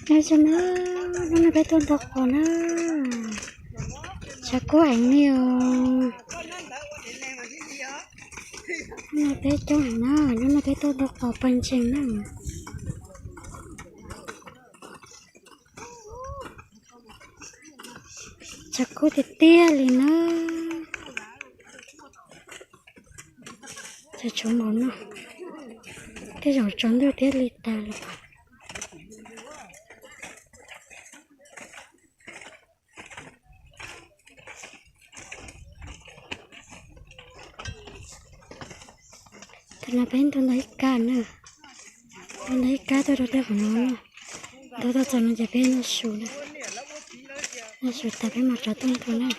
Nyob zoo na, hnub no peb tuaj ntaus qos na. Tshav kub heev li os. Hnub no peb coob heev na, hnub no peb tuaj ntaus qos pawg ntsees na. Tshav kub tiag tiag li na. Tshav tshuav npaum no, tej zaum tsaus ntuj thiaj li tag los. Thaum no peb ntaus ntau ib kab na, ntaus ntau ib kab tuaj rau tej qhov no na. Ntaus tau txog no ces peb noj su na, noj su tas peb mam rov tuaj ntaus na.